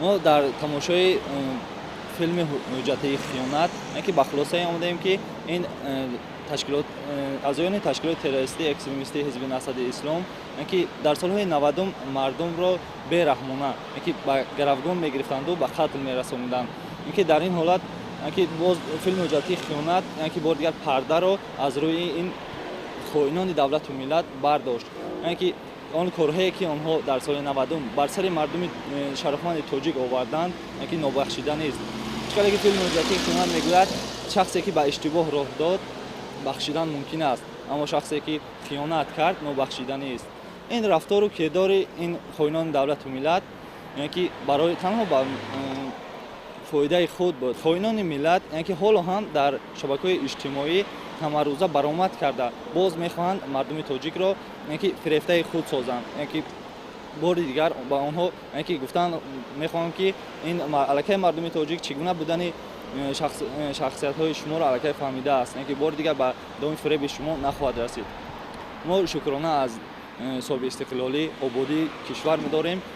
Мо дар тамошои филми «Ҳуҷҷати хиёнат» ки ба хулосае омадаем, ки ин ташкилот, аъзоёни ташкилоти террористӣ, экстремистии Ҳизби Наҳзати Ислом, ки дар солҳои 90-ум мардумро бераҳмона ки ба гаравгон мегирифтанду ба қатл мерасониданд, ки дар ин ҳолат ки боз филми «Ҳуҷҷати хиёнат» ки бори дигар пардаро аз рӯи ин хоинони давлату миллат бардошт, яъне ки он корҳое, ки онҳо дар соли 90-ум бар сари мардуми шарафманди тоҷик оварданд, ки нобахшида нест. Чӣ қадар ки филми «Ҳуҷҷати хиёнат» мегӯяд: шахсе, ки ба иштибоҳ роҳ дод, бахшидан мумкин аст, аммо шахсе, ки хиёнат кард, нобахшида нест. Ин рафтору кирдори ин хоинони давлату миллат, яъне ки барои танҳо ба фоидаи худ буд. Хоинони миллат, яъне ки ҳоло ҳам дар шабакаҳои иҷтимоӣ ҳамарӯза баромад карда, боз мехоҳанд мардуми тоҷикро, яъне ки фирефтаи худ созанд. Яъне ки бори дигар ба онҳо, яъне ки гуфтан мехоҳам, ки ин аллакай мардуми тоҷик чӣ гуна будани шахсиятҳои шуморо аллакай фаҳмидааст, яъне ки бори дигар ба доми фиреби шумо нахоҳад расид. Мо шукрона аз соҳиби истиқлолӣ, ободии кишвар медорем.